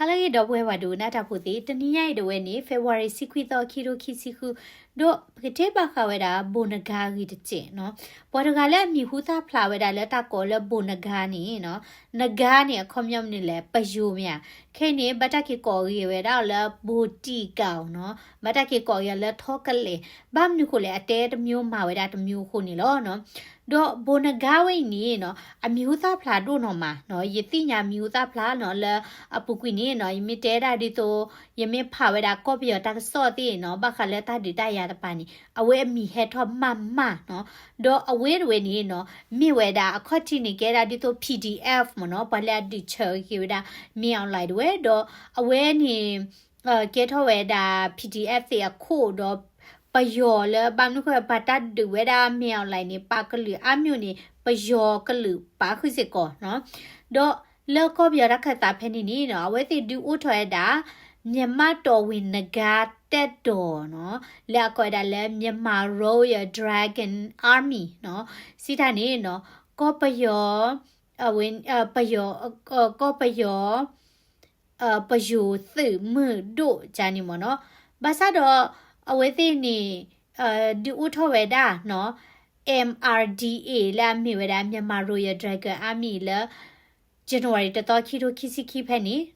ဟါလၢအဂ့ၤ ဒီပုၢ်ဝဲၢ်ဒိကနၣ်တၢ်ဖိသ့ၣ်, တနံၤညါအံၤဒၣ်ဝဲန့ၣ် February ဆံခွံသီ ခံထိခံဆံဃု, ဒီးပကတဲဘၣ်ဃးဝဲဒၣ် ဘိၣ်နဂါအဂ့ၢ်တစဲးနီၤ. ပှၤတဂၤလၢအမံၤဟူသၣ်ဖျါဝဲဒၣ်လၢတၢ်ကိးလၢဘိၣ်နဂါန့ၣ်နီၤ, နဂါန့ၣ် အခီပညီမနုၤလဲၣ်, ပယိၤမ့ၢ်ဧါ. ခဲအံၤန့ၣ် ဘၣ်တၢ်က့ၤကိးဂ့ၤဝဲဒၣ်အီၤလၢ ဘိၣ်တံၣ်ကးနီၤ, ဘၣ်တၢ်က့ၤကိးဂ့ၤအီၤလၢထီကလဲၣ်, ဘၣ်မနုၤဃိလဲၣ်, အတဲတမျိုးမၤဝဲဒၣ်တမျိုးအဃိန့ၣ်လီၤနီၤ. ဒီးဘိၣ်နဂါဝဲအံၤန့ၣ်နီၤ, အမံၤဟူသၣ်ဖျါဒိၣ်နီၢ်မးနီၤ, ယသ့ၣ်ညါမံၤဟူသၣ်ဖျါနီၤ လၢအပူၤကွံာ်န့ၣ်နီၤ, ယမ့ၢ်တဲဒၣ်ဒ်သိး ယမ့ၢ်ဖးဝဲဒၣ်ကီၢ်ပယီၤတၢ်ကစီၣ်သ့ၣ်နီၤ, ဘၣ်ဃးလၢတၢ်ဒုးတၢ်ယၤတပၤန့ၣ် အဝဲအမံၤဟဲထီၣ်မးမးနီၤ. ဒီးအဝဲတဝဲန့ၣ်နီၤ, မ့ၢ်ဝဲဒၣ်အခီၣ်ထံးန့ၣ် ကဲဒၣ်ဒ်သိး P D F မ့ၢ်နီၤ, ပှၤလၢအဒုးဆၢက့ၤဝဲဒၣ် မင်းအောင်လှိုင် တဝဲ, ဒီးအဝဲန့ၣ် ကဲထီၣ်ဝဲဒၣ် P D F သ့ၣ်အခိၣ်ဒီး ပယီၤလၢဘၣ်မနုၤဃိ ပှၤတၢ်ဒုးဝဲဒၣ် မင်းအောင်လှိုင် န့ၣ် ပာ်ကလုာ်အါမးန့ၣ် ပယီၤကလုာ်ပာ်ဃုာ်စ့ၢ်ကီးနီၤ. ဒီးလၢကီၢ်ပယီၤတၢ်ခၢၣ်သးဖဲန့ၣ်န့ၣ်နီၤ, အဝဲသ့ၣ်ဒုးအိၣ်ထီၣ်ဝဲဒၣ် မြန်မာ့တော်ဝင်နဂါတပ်တော်နီၤ, လၢအကိးဝဲဒၣ်လၢ Myanmar Royal Dragon Army နီၤ, စံးတၢ်န့ၣ်နီၤ, ကီၢ်ပယီၤ အဝဲ ပယီၤ ကီၢ်ပယီၤ ပယိၤသုးမုၢ်ဒိၣ်ကန့ၣ်မ့ၢ်နီၤ. ဘၣ်ဆၣ်ဒီး အဝဲသ့ၣ်န့ၣ် ဒုးအိၣ်ထီၣ်ဝဲဒၣ်နီၤ, M R D A လၢအမ့ၢ်ဝဲဒၣ် Myanmar Royal Dragon Army လၢ January တသီ ခံထိခံဆံခံဖဲန့ၣ်,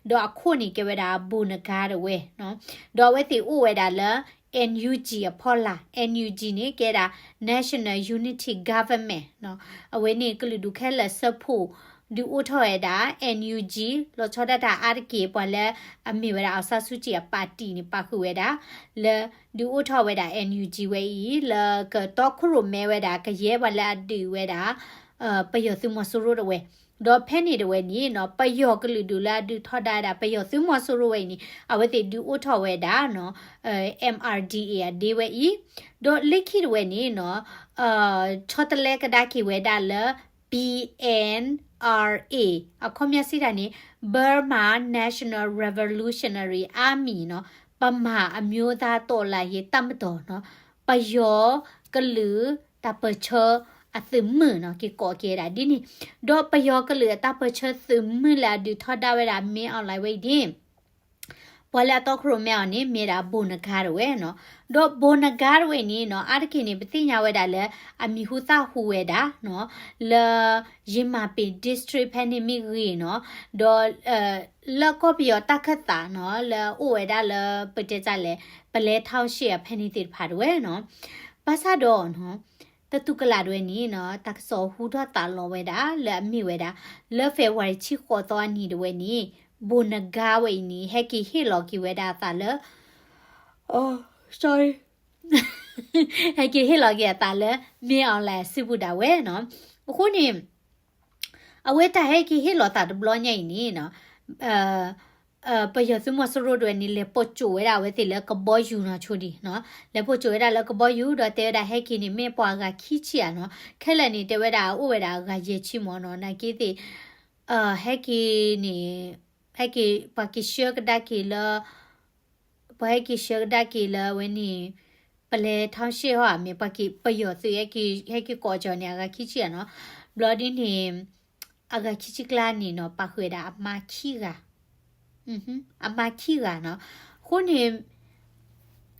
ဒီးအခိၣ်န့ၣ်ကဲဝဲဒၣ် ဘိၣ်နဂါတဝဲ, ဒီးအဝဲသ့ၣ်အိၣ်ဝဲဒၣ်လၢ N U G အဖီလာ်, N U G န့ၣ်ကဲဒၣ် National Unity Government နီၤ, အဝဲန့ၣ်ကလုာ်ဒူၣ်ခဲလၢာ်စၢဖှိၣ် ဒုးအိၣ်ထီၣ်ဝဲဒၣ် N U G, လီၤဆီဒၣ်တၢ်အါတက့ၢ် ပှၤလၢအမ့ၢ်ဝဲဒၣ် အောင်ဆန်းစုကြည် အပၣ်တံၣ်န့ၣ် ပာ်ဃုာ်ဝဲဒၣ် လၢဒုးအိၣ်ထီၣ်ဝဲဒၣ် N U G ဝဲအံၤ လၢကတီခိၣ်ရိၣ်မဲဝဲဒၣ် ကယဲၢ်ပှၤလၢအဒုးဝဲဒၣ် ပယီၤသုးမီၤစိရိၤတဝဲ, ဒီးဖဲန့ၣ်တဝဲန့ၣ်နီၤ, ပယီၤကလုာ်ဒူၣ်လၢအဒုးထီဒါဝဲဒၣ် ပယီၤသုးမီၤစိရိၤဝဲအံၤန့ၣ် အဝဲသ့ၣ်ဒုးအိၣ်ထီၣ်ဝဲဒၣ်နီၤ, M R D A အဒ့ဝဲအံၤ, ဒီးလၢခံတဝဲန့ၣ်နီၤ, ဆီတလဲကဒါက့ၤဝဲဒၣ်လၢ B N R A အခီပညီစံးတၢ်န့ၣ် Burma National Revolutionary Army နီၤ, ဗမာအမျိုးသားတော်လှန်ရေးတပ်မတော်နီၤ, ပယီၤကလုာ်တၢ်ပၢၢ်ဆၢအသုးမုၢ်နီၤ, က့ၤကိးက့ၤဝဲဒၣ်ဒ်န့ၣ်, ဒီးပယီၤကလုာ်အတၢ်ပၢၢ်ဆၢသုးမုၢ်လၢအဒုးထီဒါဝဲဒၣ် မင်းအောင်လှိုင် ဝဲအံၤန့ၣ် ပှၤလၢအတီခိၣ်ရိၣ်မဲအီၤန့ၣ် မ့ၢ်ဒၣ်ဘိၣ်နဂါတဝဲနီၤ, ဒီးဘိၣ်နဂါတဝဲန့ၣ်နီၤ, အါတက့ၢ်န့ၣ် ပသ့ၣ်ညါဝဲဒၣ်လၢ အမံၤဟူသၣ်ဟူဝဲဒၣ်နီၤ, လၢ ယင်းမာပင် district ဖဲန့ၣ်မ့ၢ်ဂ့ၤနီၤ, ဒီး လၢကီၢ်ပယီၤတၢ်ခၢၣ်သးနီၤ, လၢအအိၣ်ဝဲဒၣ်လၢ ပတဲတၢ်လဲၣ် ပုလဲ township ဖဲန့ၣ်သ့ၣ်တဖၣ်တဝဲနီၤ, ဘၣ်ဆၣ်ဒီးနီၤ, တတူၢ်ကလာ်တဝဲန့ၣ်နီၤ, တၢ်ကစီၣ်ဟူထီၣ်သါလီၤဝဲဒၣ် လၢအမ့ၢ်ဝဲဒၣ် လၢ February ဆံဃိးသီအနံၤတဝဲန့ၣ် ဘိၣ်နဂါဝဲအံၤန့ၣ် ဟဲက့ၤဟ့ၣ်လီၤက့ၤဝဲဒၣ်အသးလၢ sorry ဟဲက့ၤဟ့ၣ်လီၤက့ၤအသးလၢ မင်းအောင်လှိုင် အစုပူၤဒၣ်ဝဲနီၤ, အဃိန့ၣ် အဝဲတၢ်ဟဲက့ၤဟ့ၣ်လီၤသးတဘျီညါအံၤန့ၣ်နီၤ, ပယီၤသုးမီၤစိရိၤတဝဲန့ၣ် လဲၤပိာ်ကၠိဝဲဒၣ်အဝဲသ့ၣ်လၢကဘီယူၤနီၤ ဆိဒံးနီၤ, လဲၤပိာ်ကၠိဝဲဒၣ်လၢကဘီယူၤ ဒီးတဲဝဲဒၣ်ဟဲက့ၤန့ၣ် မ့ၢ်ပှၤအဂၤခံဆံဧါနီၤ, ခဲလၢာ်န့ၣ် တဲဝဲဒၣ်အိၣ်ဝဲဒၣ်အဂၤယဲၢ်ဆံမ့ၢ်နီၤ, နာ်က့သ့ၣ် ဟဲက့ၤန့ၣ် ဟဲက့ၤ ပှၤက့ၤဆှၢကဒါက့ၤလၢ ပှၤဟဲက့ၤဆှၢကဒါက့ၤလၢအဝဲန့ၣ် ပုလဲ township ဟီဧါ မ့ၢ်ပှၤက့ၤ ပယီၤသုး ဟဲက့ၤကိးကၠီၤန့ၣ် အဂၤခံဆံဧါနီၤ, ဘျီဒ်န့ၣ် အဂၤခံဆံကျါန့ၣ်နီၤ ပာ်ဃုာ်ဝဲဒၣ်အမါခံဂၤ, အမါခံဂၤနီၤ, အဃိန့ၣ်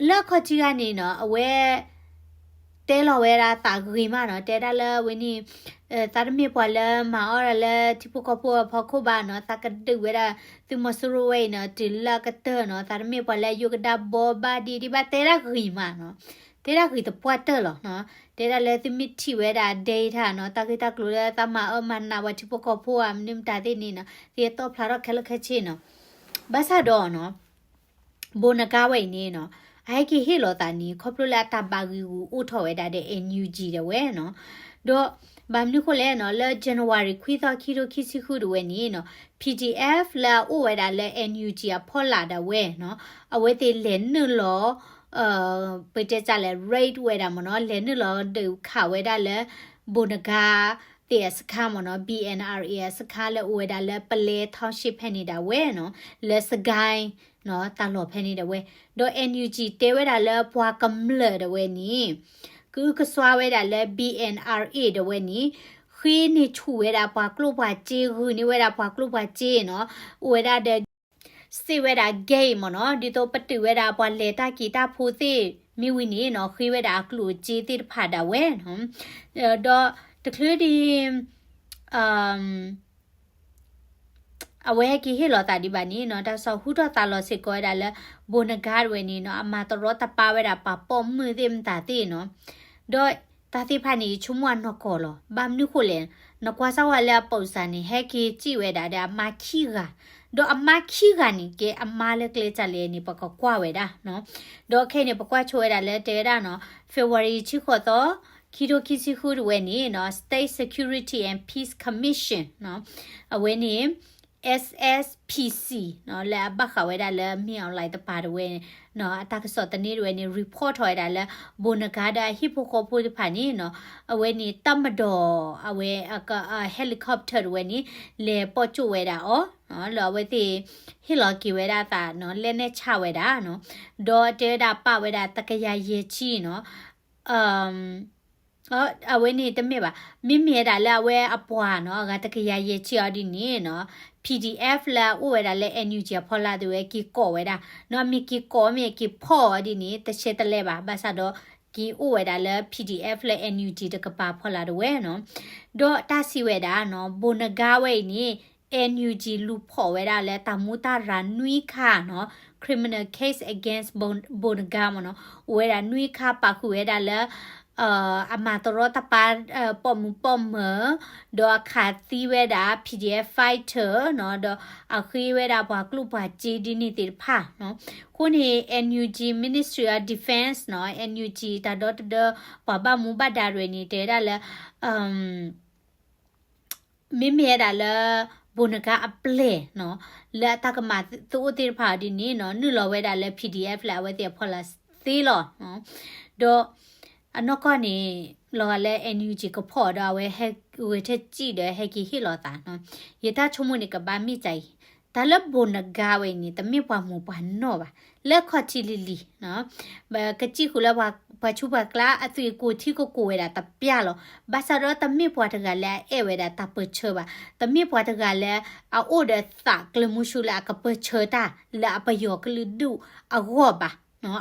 လၢအခီၣ်ထံးဂၤန့ၣ်နီၤ အဝဲ တဲလီၤဝဲဒၣ်သးဂ့ၤမးနီၤ, တဲဒၣ်လၢအဝဲန့ၣ် သးတမ့ၢ်ပှၤလၢမၤအီၣ်ဒၣ်လၢထံဖိကီၢ်ဖိအဖီခိၣ်ဘၣ်နီၤ, သးကဒုးဝဲဒၣ်သုးမီၤစိရိၤဝဲအံၤနီၤ တုၤလၢအကတၢၢ်နီၤ, သးတမ့ၢ်ပှၤလၢယိၣ်ကဒါဘီဘၣ်ဒံးဒံးဘၣ်, တဲဒၣ်ဂ့ၤမးနီၤ, တဲဒၣ်ဂ့ၤသပှၢ်တၢၢ်လီၤနီၤ, တဲဒၣ်လၢသုမ့ၢ်ထံၣ်ဝဲဒၣ်ဒဲတၢ်နီၤ တၢ်ဂ့ၢ်တၢ်ကျိၤလၢသးမၤအၢမၤနးပှၤထံဖိကီၢ်ဖိဧါ မနုၤမတၤသ့ၣ်န့ၣ်နီၤ သ့တီၣ်ဖျါထီၣ်ခဲလၢာ်ခဲဆ့နီၤ, ဘၣ်ဆၣ်ဒီးနီၤ ဘိၣ်နဂါဝဲအံၤန့ၣ်နီၤ အဟဲက့ၤဟ့ၣ်လီၤသးန့ၣ် ခီဖျိလၢအတၢ်ဘၣ်ဂံာ်ဂူာ်အိၣ်ထီၣ်ဝဲဒၣ်ဒီး NUG ဒၣ်ဝဲနီၤ, ဒီးဘၣ်မနုၤဃိလဲၣ်နီၤ လၢ January ခွံသီ ခံထိခံဆံဃု ဒၣ်ဝဲန့ၣ်နီၤ PDF လၢအအိၣ်ဝဲဒၣ်လၢ NUG အဖီလာ်ဒၣ်ဝဲနီၤ အဝဲသ့ၣ်လဲၤနုာ်လီၤ ပတဲတၢ်လဲၣ် raid ဝဲဒၣ်မ့ၢ်နီၤ လဲၤနုာ်လီၤဒုးခးဝဲဒၣ်လၢ ဘိၣ်နဂါသ့ၣ်အစခါမ့ၢ်နီၤ BNRA အစခါလၢအိၣ်ဝဲဒၣ်လၢ ပုလဲ township ဖဲန့ၣ်ဒၣ်ဝဲနီၤ လၢ စစ်ကိုင်း နီၤ တၢ်လီၢ်ဖဲန့ၣ်ဒၣ်ဝဲ, ဒီး NUG တဲဝဲဒၣ်လၢပှၤကမျၢၢ်ဒၣ်ဝဲန့ၣ် ကအုကစွါဝဲဒၣ်လၢ BNRA ဒၣ်ဝဲန့ၣ် ဃ့န့ၢ်ဆူၣ်ဝဲဒၣ်ပှၤကျိၣ်ပှၤစ့ ဂုာ်န့ၢ်ဝဲဒၣ်ပှၤကျိၣ်ပှၤစ့နီၤ အိၣ်ဝဲဒၣ်ဒီး စ့ဝဲဒၣ် gate မ့ၢ်နီၤ, ဒ်သိးပတုာ်ဝဲဒၣ်ပှၤလဲၤတၢ်က့ၤတၢ်ဖိသ့ၣ်မ့ၢ်ဝံၤန့ၣ်နီၤ, ဃ့ဝဲဒၣ်အကျိၣ်အစ့သ့ၣ်တဖၣ်ဒၣ်ဝဲနီၤ, ဒီးတချုးဒံး အဝဲဟဲက့ၤဟ့ၣ်လီၤသးဒံးဘၣ်န့ၣ်နီၤ, တၢ်ကစီၣ်ဟူထီၣ်သါလီၤစ့ၢ်ကီးဝဲဒၣ်လၢ ဘိၣ်နဂါတဝဲန့ၣ်နီၤ, အမၤတရီတပါဝဲဒၣ်ပှၤပိာ်မုၣ်သ့ၣ်မတၤသ့ၣ်နီၤ, ဒီးတၢ်သ့ၣ်တဖၣ်န့ၣ် ယဆိကမိၣ်အနီၢ်ကီၢ်လီၤ. ဘၣ်မနုၤဃိလဲၣ်, နကွၢ်စၢ်ဝဲလၢအပိာ်စၢ်န့ၣ် ဟဲက့ၤစံၣ်ဝဲဒၣ်ဒီးအမါခံဂၤ, ဒီးအမါခံဂၤန့ၣ် ကဲအမါလၢကျဲစၢ်လဲၣ်န့ၣ် ပကကွၢ်ဝဲဒၣ်နီၤ, ဒီးခဲအံၤန့ၣ် ပကွၢ်ဆိဝဲဒၣ်လၢတဲဝဲဒၣ်နီၤ, February ဆံဃိးသီ ခံထိခံဆံဃုတဝဲန့ၣ်နီၤ, State Security and Peace Commission နီၤ, အဝဲန့ၣ် S S P C နီၤ, လၢအဘၣ်ဃးဝဲဒၣ်လၢ မင်းအောင်လှိုင် တပၤတဝဲနီၤ, အတၢ်ကစီၣ်သန့တဝဲန့ၣ် report ထီၣ်ဝဲဒၣ်လၢ ဘိၣ်နဂါဒီးအဟံၣ်ဖိဃီဖိတဖၣ်န့ၣ်နီၤ, အဝဲန့ၣ် တပ်မတော် အဝဲ အက အ helicopter တဝဲန့ၣ် လဲၤပိာ်ကၠိၣ်ဝဲဒၣ်အီၤနီၤ, လၢအဝဲသ့ၣ် ဟ့ၣ်လီၤက့ၤဝဲဒၣ်အသးနီၤ, လဲန့ၢ်ဆၣ်ဝဲဒၣ်နီၤ, ဒီးတဲဝဲဒၣ်ပာ်ဝဲဒၣ်တကယၤယဲၢ်ဆံနီၤ, အဝဲန့ၣ်တမ့ၢ်ဘၣ်, မ့မ့ၢ်ဝဲဒၣ်လၢအဝဲအပှၤနီၤ, အဂၤတကယၤယဲၢ်ဆံအီၤဒ်န့ၣ်နီၤ, P D F လၢအအိၣ်ဝဲဒၣ်လၢ N U G အဖီလာ်သ့ၣ်ဝဲ က့ၤကိးဝဲဒၣ်နီၤ, မ့ၢ်က့ၤကိးမ့ၢ်က့ၤဖီၣ်အီၤဒ်န့ၣ် တဆဲတလဲဘၣ်, ဘၣ်ဆၣ်ဒီးက့ၤအိၣ်ဝဲဒၣ်လၢ P D F လၢ N U G တကပၤဖီလာ်တဝဲနီၤ, ဒီးတၢ်စံးဝဲဒၣ်နီၤ, ဘိၣ်နဂါဝဲအံၤန့ၣ် N U G လူၤဖီၣ်ဝဲဒၣ်လၢတၢ်မူတၢ်ရၤနွံခါနီၤ, criminal case against ဘိၣ်နဂါမ့ၢ်နီၤ, အိၣ်ဝဲဒၣ်နွံခါ ပာ်ဃုာ်ဝဲဒၣ်လၢ အမၤတရီတပါ ပိာ်မုၣ်ပိာ်မၢၤ ဒီးအခးသံဝဲဒၣ် P D F fighter နီၤ, ဒီးအဃ့ဝဲဒၣ်ပှၤကျိၣ်ပှၤစ့ဒ်န့ၣ်သ့ၣ်တဖၣ်နီၤ, အဃိန့ၣ် N U G Ministry of Defense နီၤ, N U G တၢ်ဒီတဒၢ ပှၤဘၣ်မူဘၣ်ဒါတဝဲန့ၣ် တဲဝဲဒၣ်လၢ မ့မ့ၢ်ဝဲဒၣ်လၢ ဘိၣ်နဂါအပျဲၢ်နီၤ, လၢအတၢ်ကမၤသအိၣ်သ့ၣ်တဖၣ်အီၤဒ်န့ၣ်နီၤ, နုာ်လီၤဝဲဒၣ်လၢ P D F လၢအဝဲသ့ၣ်အဖီလာ်သ့လီၤ. ဒီးအနီၢ်ကီၢ်န့ၣ် လီၤဂာ်လၢ N U G ကဖီၣ်အီၤဒီး အဝဲဟဲဂဲၤထၢၣ်စံၣ်ဒီး ဟဲက့ၤဟ့ၣ်လီၤသးနီၤ, ယတၢ်ဆိကမိၣ်န့ၣ် ကဘၣ်မ့ၢ်ကၢ်အံၤ, တၢ်လၢဘိၣ်နဂါဝဲအံၤန့ၣ် တမ့ၢ်ပှၤမိၢ်ပှၤနီၢ်ဘၣ်, လၢခီၣ်ထံးလံၤလံၤနီၤ, ကစံၣ်ဃုာ်လၢ ပှၤဆူးပှၤကျါ အသွံၣ်ကိၢ်ထံကကိၢ်ဝဲဒၣ်တပျၢ်လီၤ. ဘၣ်ဆၣ်ဒီးတမ့ၢ်ပှၤတဂၤလၢအအဲၣ်ဝဲဒၣ်တၢ်ပၢၢ်ဆၢဘၣ်. တမ့ၢ်ပှၤတဂၤလၢ အအိၣ်ဒီးသးကျၢၤမူဆူလၢအကပၢၢ်ဆၢတၢ် လၢအပယီၤကလုာ်ဒူၣ်အဂီၢ်ဘၣ်.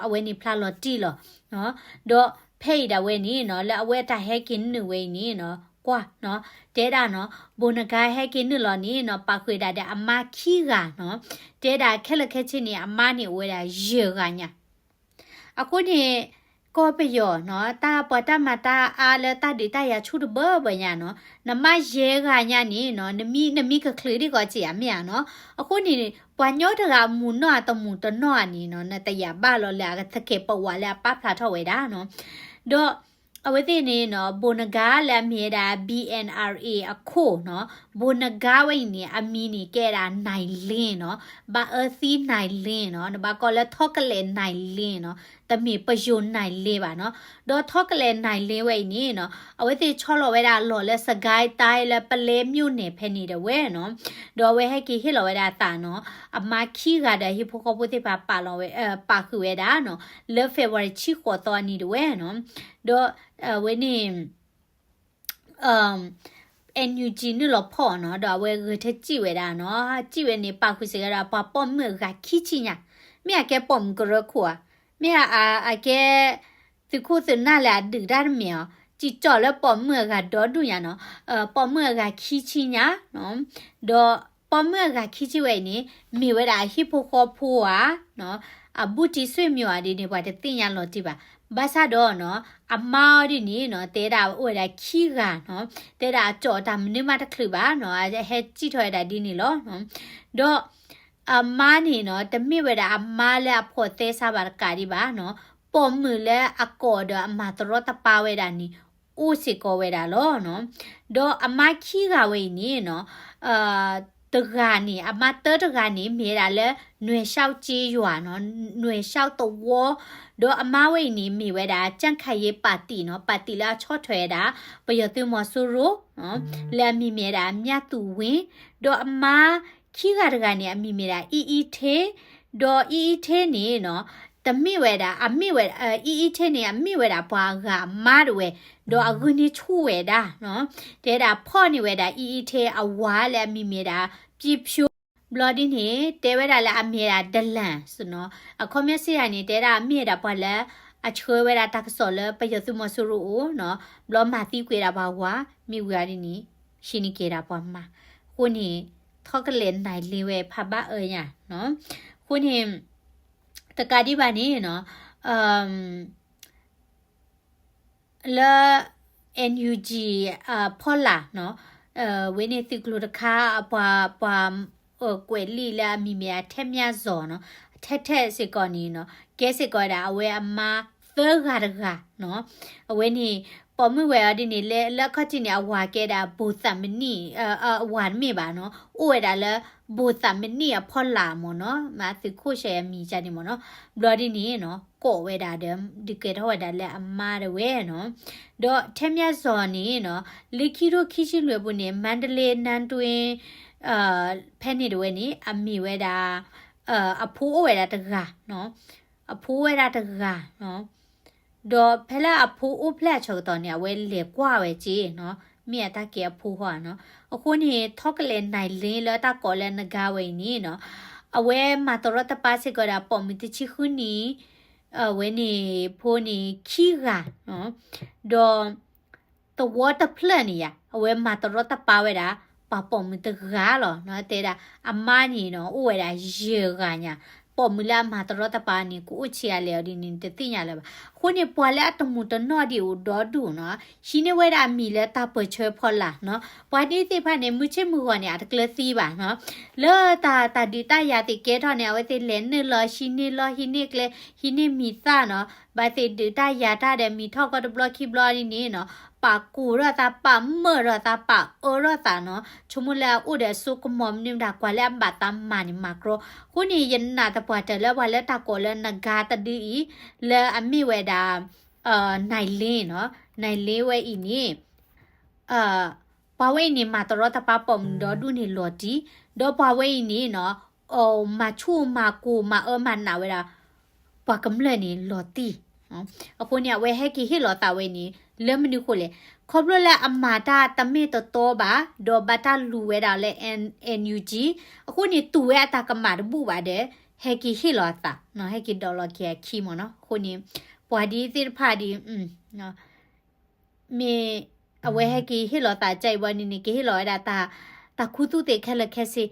အဝဲန့ၣ်ဖျါလီၤတံၢ်လီၤ. ဒီးဖဲအံၤဒၣ်ဝဲန့ၣ်နီၤ လၢအဝဲတၢ်ဟဲက့ၤနုာ်ဝဲအံၤန့ၣ်နီၤ ကွၢ်နီၤ တဲဒၣ်နီၤ ဘိၣ်နဂါဟဲက့ၤနုာ်လီၤန့ၣ်နီၤ ပာ်ဃုာ်ဒၣ်ဒီးအမါခံဂၤနီၤ တဲဒၣ်ခဲလၢာ်ခဲဆ့န့ၣ် အမါန့ၣ်အိၣ်ဝဲဒၣ်ယဲၢ်ဂၤညါ အဃိန့ၣ် ကီၢ်ပယီၤနီၤ တၢ်ပှၤတၢ်မၤတၢ်အါလၢတၢ်ဒုးတၢ်ယၤဆူၣ်တဘၢဘၢညါနီၤ နမါယဲၢ်ဂၤညါန့ၣ်နီၤ နမံ နမံကချုးဒံးကီးစံးဧါ မ့ၢ်ဧါနီၤ အဃိန့ၣ် ပှၤကညီတဂၤအမူၤနီၢ်အတမူၤတနီၢ်ဧါန့ၣ်နီၤ နတယာ်ဘၣ်လီၤလၢအကသကဲးပဝးလၢအပာ်ဖျါထီၣ်ဝဲဒၣ်နီၤ ဒီး အဝဲသ့ၣ်န့ၣ်နီၤ ဘိၣ်နဂါလၢအမ့ၢ်ဝဲဒၣ် B N R A အခိၣ်နီၤ ဘိၣ်နဂါဝဲအံၤန့ၣ် အမံၤန့ၣ်ကဲဒၣ် နိုင်လင်း နီၤ ဘၣ်အၢသံ နိုင်လင်း နီၤ နဘၣ်ကိးလၢထီကလဲၣ် နိုင်လင်း နီၤ တမ့ၢ်ပယိၤ နိုင်လင်း ဘၣ်နီၤ ဒီးထီကလဲၣ် နိုင်လင်း ဝဲအံၤန့ၣ်နီၤ အဝဲသ့ၣ်ဆီလီၤဝဲဒၣ်အလီၢ်လၢ စစ်ကိုင်းတိုင်း လၢပုလဲမြို့နယ် ဖဲန့ၣ်ဒၣ်ဝဲနီၤ ဒီးအဝဲဟဲက့ၤဟ့ၣ်လီၤဝဲဒၣ်အသးနီၤ အမါခံဂၤဒီးဟံၣ်ဖိဃီဖိသ့ၣ်တဖၣ်ပာ်လီၤဝဲ ပာ်ဃုာ်ဝဲဒၣ်နီၤ လၢ February ဆံဃိးသီအနံၤဒၣ်ဝဲနီၤ ဒီး အဝဲန့ၣ် NUG နုာ်လီၤဖီၣ်နီၤ ဒီးအဝဲဂဲၤထၢၣ်စံၣ်ဝဲဒၣ်နီၤ စံၣ်ဝဲန့ၣ် ပာ်ဃုာ်စ့ၢ်ကီးဒီးပှၤပိာ်မုၣ်အဂၤခံဆံညါ မ့ၢ်အကဲပိာ်မုၣ်ကရၢခိၣ်ဧါ မ့ၢ်အကဲ သုးခိၣ်သုးနၢ်လၢအဒုးတၢ်တမ့ၢ်ဧါ စံၣ်ကၠီၣ်လၢပိာ်မုၣ်အဂၤဒီဒူၣ်ညါနီၤ ပိာ်မုၣ်အဂၤခံဆံညါ ဒီးပိာ်မုၣ်အဂၤခံဆံဝဲအံၤန့ၣ် မ့ၢ်ဝဲဒၣ်အဟံၣ်ဖိဃီဖိဧါ အဘူးတံၢ်ဆွေမျိုးဧါဒ်န့ၣ် ပှၤတသ့ၣ်ညါလီၤတံၢ်ဘၣ် ဘၣ်ဆၣ်ဒီးနီၤ အမါအီၤဒ်န့ၣ်နီၤ တဲဒၣ်အိၣ်ဝဲဒၣ်ခံဂၤနီၤ တဲဒၣ်အကၠီၣ်အတၢ်မနုၤမးတချုးဘၣ်နီၤ ဟဲစံၣ်ထီၣ်ဝဲဒၣ်ဒ်န့ၣ်လီၤ ဒီး အမါန့ၣ်နီၤ တမ့ၢ်ဝဲဒၣ်အမါလၢအဖိးသဲစးဘၣ်တကးဒံးဘၣ်နီၤ ပိာ်မုၣ်လၢအကိးဒီးအမၤတရီတပါဝဲဒၣ်န့ၣ် အိၣ်စ့ၢ်ကီးဝဲဒၣ်လီၤနီၤ ဒီးအမါခံဂၤဝဲအံၤန့ၣ်နီၤ တဂၤန့ၣ် အမါတၢတဂၤန့ၣ် မ့ၢ်ဝဲဒၣ်လၢ နွဲၣ်ရှောက်ကျေးရွာနီၤ နွဲၣ်ရှောက်သဝီ ဒီးအမါဝဲအံၤန့ၣ် မ့ၢ်ဝဲဒၣ် ကြံ့ခိုင်ရေးပါတီနီၤ ပါတီလၢအဆီၣ်ထွဲဝဲဒၣ် ပယီၤသုးမီၤစိရိၤ လၢအမံၤမ့ၢ်ဝဲဒၣ် မြတ်သူဝင်း ဒီးအမါခံဂၤတဂၤန့ၣ် အမံၤမ့ၢ်ဒၣ် အံအံထ့ ဒီးအံအံထ့န့ၣ်နီၤ တမ့ၢ်ဝဲဒၣ် အမ့ၢ်ဝဲ အံအံထ့န့ၣ် အမ့ၢ်ဝဲဒၣ်ပှၤအဂၤအမါတဝဲ ဒီးအဂုာ်န့ၢ်ဆူၣ်ဝဲဒၣ်နီၤ တဲဒၣ်ဖီၣ်န့ၢ်ဝဲဒၣ် အံအံထ့အဝၤလၢအမံၤမ့ၢ်ဒၣ် ပြည့်ဖြိုး ဘျီဒ်န့ၣ် တဲဝဲဒၣ်လၢအမ့ၢ်ဝဲဒၣ် ဒလၣ်နီၤ, အခီပညီစ့ၢ်ကီးန့ၣ် တဲဒၣ်မ့ၢ်ဝဲဒၣ်ပှၤလၢ အဆှၢဝဲဒၣ်တၢ်ကစီၣ်လၢပယီၤသုးမီၤစိရိၤအိၣ်နီၤ, ဘျီမၤသံကွံာ်ဒၣ်ပှၤဝၤ မ့ၢ်ဝံၤအီၤဒ်န့ၣ် ဟံးန့ၢ်က့ၤဒၣ်ပှၤမၤ, အဃိန့ၣ် ထီၣ်ကလဲာ်နၢ်လ့ဝဲဖးဘၣ်အၢညါနီၤ, အဃိန့ၣ် တကးဒံးဘၣ်န့ၣ်နီၤ လၢ NUG ဖီလာ်နီၤ, ဝဲန့ၣ်သုးကျိၤတခါ အပှၤ ပှၤ ကွဲးလံာ်လၢအမံၤမ့ၢ်ဒၣ် ထဲမြတ်ဇော်နီၤ, ထဲထဲစ့ၢ်ကီးန့ၣ်နီၤ ကဲစ့ၢ်ကီးဝဲဒၣ် အဝဲအမါသၢဂၤတဂၤနီၤ, အဝဲန့ၣ် ပိာ်မုၣ်ဝဲအီၤဒ်န့ၣ် လၢ လၢအခီၣ်ထံးန့ၣ် အဝၤကဲဒၣ် ဘိၣ်သးမနံၣ် အဝၤတမ့ၢ်ဘၣ်နီၤ, အိၣ်ဝဲဒၣ်လၢ ဘိၣ်သးမနံၣ်အဖီလာ်မ့ၢ်နီၤ, မ့ၢ်သုးခိၣ်ဆဲးအမံၤကန့ၣ်မ့ၢ်နီၤ, ဘျီဒ်န့ၣ်နီၤ ကိးဝဲဒၣ်ဒီး ဒုးကဲထီၣ်ဝဲဒၣ်လၢအမါတဝဲနီၤ, ဒီးထဲမြတ်ဇော်န့ၣ်နီၤ လၢခံထိခံဆံလွံၢ်အပူၤန့ၣ် မန္တလေး နန်းတွင်း ဖဲန့ၣ်တဝဲန့ၣ် အမ့ၢ်ဝဲဒၣ် အဖိအိၣ်ဝဲဒၣ်တဂၤနီၤ, အဖိအိၣ်ဝဲဒၣ်တဂၤနီၤ, ဒီးဖဲလၢအဖိအိၣ်ဖျဲၣ်အဆၢကတီၢ်န့ၣ် အဝဲလဲၤကွၢ်ဝဲက့နီၤ, မ့ၢ်အတၢ်ကဲအဖိဟီနီၤ, အဃိန့ၣ် ထီၣ်ကလဲာ်နၢ်လ့လၢတၢ်ကိးလၢနဂါဝဲအံၤန့ၣ်နီၤ, အဝဲမၤတရီတပါစ့ၢ်ကီးဒီးပိာ်မုၣ်တဆံဃုနံၣ် အဝဲန့ၣ်ဖိန့ၣ်ခံဂၤနီၤ, ဒီး သဝီတဖျၢၣ်န့ၣ်ယါ အဝဲမၤတရီတပါဝဲဒၣ် ပှၤပိာ်မုၣ်တဂၤလီၤနီၤ, တဲဒၣ် အမါန့ၣ်နီၤ အိၣ်ဝဲဒၣ်ယဲၢ်ဂၤညါ, ပိာ်မုၣ်လၢအမၤတရီတပါန့ၣ် ကအိၣ်ဆံးအါလဲၣ်အီၤဒ်န့ၣ် တသ့ၣ်ညါလၢၤဘၣ်. အဃိန့ၣ် ပှၤလၢအတမူးတနီၣ်ဒံးအိၣ်ဒီဒူၣ်နီၤ, ဟံးန့ၢ်ဝဲဒၣ်အမံၤလၢတၢ်ပၢၢ်ဆၢဖီလာ်နီၤ, ပှၤဒ်သ့ၣ်တဖၣ်န့ၣ် မုၢ်ဆ့ၣ်မုၢ်ဂီၤန့ၣ် အတကျၢၤသံဘၣ်နီၤ, လၢတၢ် တၢ်ဒုးတၢ်ယၤသ့ၣ်ကဲထီၣ်န့ၣ် အဝဲသ့ၣ်လဲၤနုာ်လီၤဟံးန့ၢ်လီၢ် ဟံးန့ၢ်ကျဲ ဟံးန့ၢ်မံၤသၣ်နီၤ, ဘၣ်သ့ၣ်ဒုးတၢ်ယၤတၢ်ဒီးမံၤထီၣ်ကီတဘျီခံဘျီဒ်န့ၣ်နီၤ, ပာ်ကူၣ်ထီၣ်သး ပာ်မၢၢ်ထီၣ်သး ပာ်အၢထီၣ်သးနီၤ, ဆိကမိၣ်လၢအအိၣ်ဒီးအစိကမီၤမနုၤမတၤ ကွၢ်လၢအဘၣ်သးမၤန့ၣ်မၤကြီ, အဃိန့ၣ် ယနာ်သပှၢ်တၢၢ်လၢပှၤလၢတၢ်ကိးလၢနဂါတဒုအံၤ လၢအမ့ၢ်ဝဲဒၣ် နၢ်လ့နီၤ, နၢ်လ့ဝဲအံၤန့ၣ် ပှၤဝဲအံၤန့ၣ် မၤတရီတပါပိာ်မုၣ်ဒီဒူၣ်န့ၣ်လီၤတံၢ်, ဒီးပှၤဝဲအံၤန့ၣ်နီၤ, မၤဆူၣ်မၤကိၢ်မၤအၢမၤနးဝဲဒၣ် ပှၤကမျၢၢ်န့ၣ်လီၤတံၢ်, အဃိန့ၣ် အဝဲဟဲက့ၤဟ့ၣ်လီၤသးဝဲန့ၣ် လၢမနုၤဃိလဲၣ်, ခီဖျိလၢအမၤတၢ်တမ့ၢ်တတီဘၣ်, ဒီးဘၣ်တၢ်လူၤဝဲဒၣ်လၢ NUG, အဃိန့ၣ် တူၢ်ဝဲအတၢ်ကမၣ်တဘူၣ်ဘၣ်ဒီး ဟဲက့ၤဟ့ၣ်လီၤအသး, ဟဲက့ၤဒိးလီၤက့ၤအခံမ့ၢ်နီၤ, အဃိန့ၣ် ပှၤဒ်သ့ၣ်တဖၣ်ဒ် မ့ၢ် အဝဲဟဲက့ၤဟ့ၣ်လီၤသးကၢ်အံၤဘၣ်န့ၣ်န့ၣ် ကဟ့ၣ်လီၤဝဲဒၣ် တၢ်ခူသူၣ်သ့ၣ်ခဲလၢာ်ခဲဆ့,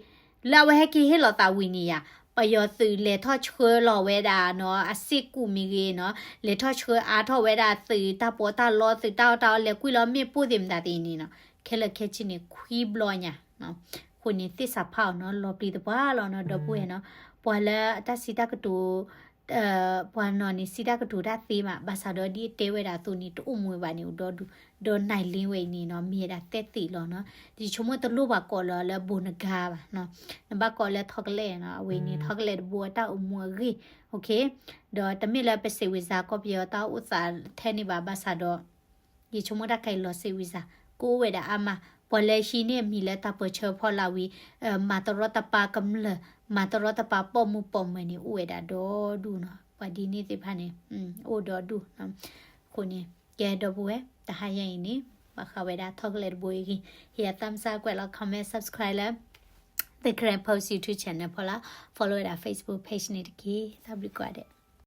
လၢအဝဲဟဲက့ၤဟ့ၣ်လီၤသးဝံၤန့ၣ်ယါ, ပယီၤသုးလဲၤထီၣ်ဆှၢလီၤဝဲဒၣ်နီၤ အစ့ၢ်ကူးမ့ၢ်ဂ့ၤနီၤ, လဲၤထီၣ်ဆှၢအါထီၣ်ဝဲဒၣ်သုးတၢ်ပီးတၢ်လီ သုးတၢ်အီၣ်တၢ်အီ လဲၤကွံာ်လီၤမ့ၣ်ပိၢ်သ့ၣ်မတၤသ့ၣ်န့ၣ်နီၤ, ခဲလၢာ်ခဲဆ့န့ၣ် ခွံဘျီညါ, အဃိန့ၣ် သ့ၣ်စးဖးအီၤနီၤ လီၤပျံၤသပှၢ်လီၤနီၤ ဒီပုၢ်ဝဲၢ်နီၤ, ပှၤလၢအတၢ်စံးတၢ်ကတိၤ ပှၤနီၢ်န့ၣ် စံးတၢ်ကတိၤတၢ်သ့မး ဘၣ်ဆၣ်ဒီးဒ်အတဲဝဲဒၣ်အသိးန့ၣ် တအိၣ်မူဝဲဘၣ်န့ၣ် အိၣ်ဒီဒူၣ်, ဒီးနၢ်လ့ဝဲအံၤန့ၣ်နီၤ မ့ၢ်ဝဲဒၣ်သဲသ့ၣ်လီၤနီၤ, ယဆိကမိၣ်တလိၣ်ဘၣ်ကိးလၢ လၢဘိၣ်နဂါဘၣ်နီၤ, နဘၣ်ကိးလၢထီကလဲၣ်နီၤ, အဝဲန့ၣ် ထီကလဲၣ်တဘိအတၢ်အိၣ်မူအဂ့ၢ်, ဒီးတမ့ၢ်လၢပစံးဝံၤစါ ကီၢ်ပယီၤတၢ်အိၣ်သးထဲန့ၣ်ဘၣ်, ဘၣ်ဆၣ်ဒီး ယဆိကမိၣ်တၢ်ခဲအံၤလီၤစံးဝံၤစါ ကအိၣ်ဝဲဒၣ်အါမး, ပှၤလၢဟံးန့ၢ်အမံၤလၢတၢ်ပၢၢ်ဆၢဖီလာ်ဝံၤ မၤတရီတပါကမျၢၢ် မၤတရီတပါပိာ်မုၣ်ပိာ်မၢၤန့ၣ် အိၣ်ဝဲဒၣ်ဒီဒူၣ်နီၤ, ပှၤဒ်န့ၣ်သ့ၣ်တဖၣ်န့ၣ် အိၣ်ဒီဒူၣ်, အဃိန့ၣ် ကဲဒီပုၢ်ဝဲၢ် တဟါယါအံၤန့ၣ် ဘၣ်ဃးဝဲဒၣ်ထီကလဲၣ်တဘိအံၤဂ့ၤ, ဟ့ၣ်အ thumbs up ကွဲးလီၤ comment subscribe လၢ The Karen Post YouTube channel ဖီလာ်, follow ဝဲဒၣ် Facebook page န့ၣ်တက့ၢ်, တၢ်ဘျုးကိးဂၤဒဲး.